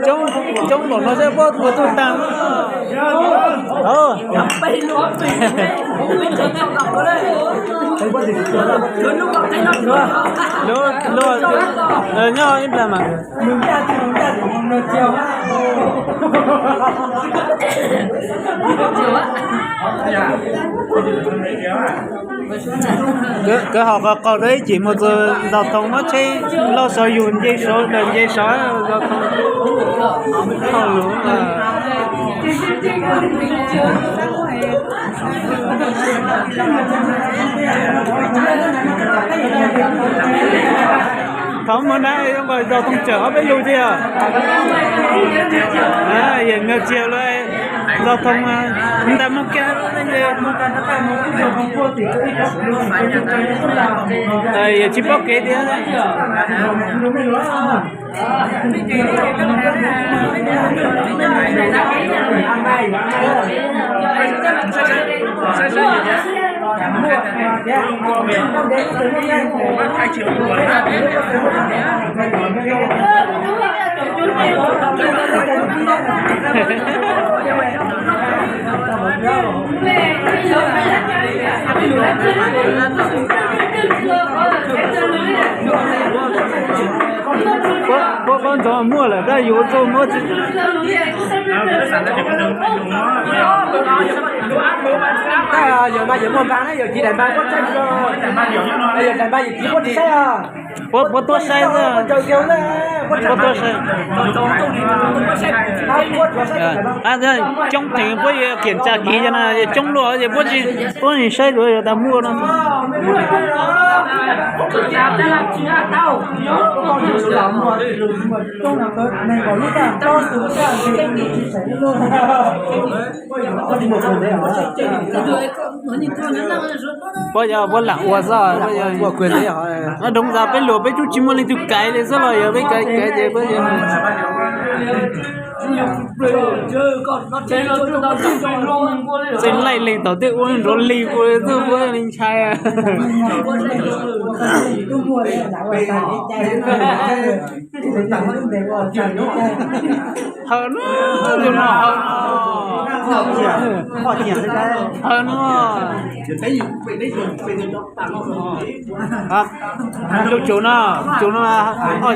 Coob, coob npaum no seb puab ua tug taag. Nyob ib plag mas. Kawg hom qos qaug rau ib cim mus txug ntaus thoo muab tsheb lauj saum yug nce saud, nce saud ntaus thoo. Thaum mus na zoo nkaus ntaus thoo tsawm ob peb lug tiag. Yawm Nkaus Tsiaus lawv ntaus thoo ntas moog kag, yawm tsis paub kev tiag. Puab ntxov muaj lawm tab yus ua txuj muab tsi. Yawg mas yawg muaj npaag na, yawg tsis daim npaag puab saib, yawg daim npaag yawg tsis puab tsis saib. Puab, puab tuab saib xwb. Puab tuab saib. Coob dheev puab yuav kiểm tra kis cov na, coob luaj ces puab tsis, puab tsis saib dua yuav tas muaj no. Puab yog puab lam ua xwb. Nyob roob ntxa peb luas peb tub tsis muaj leej twg kaiv li xwb los yog peb kaiv kaiv ces puab yog. Txeej laij leeg thaum twg ua nrov lig ua xwb puab li ntshai. Hawm no, tus no hawm no. Hawm no. Tus tsum no, tsum no, o,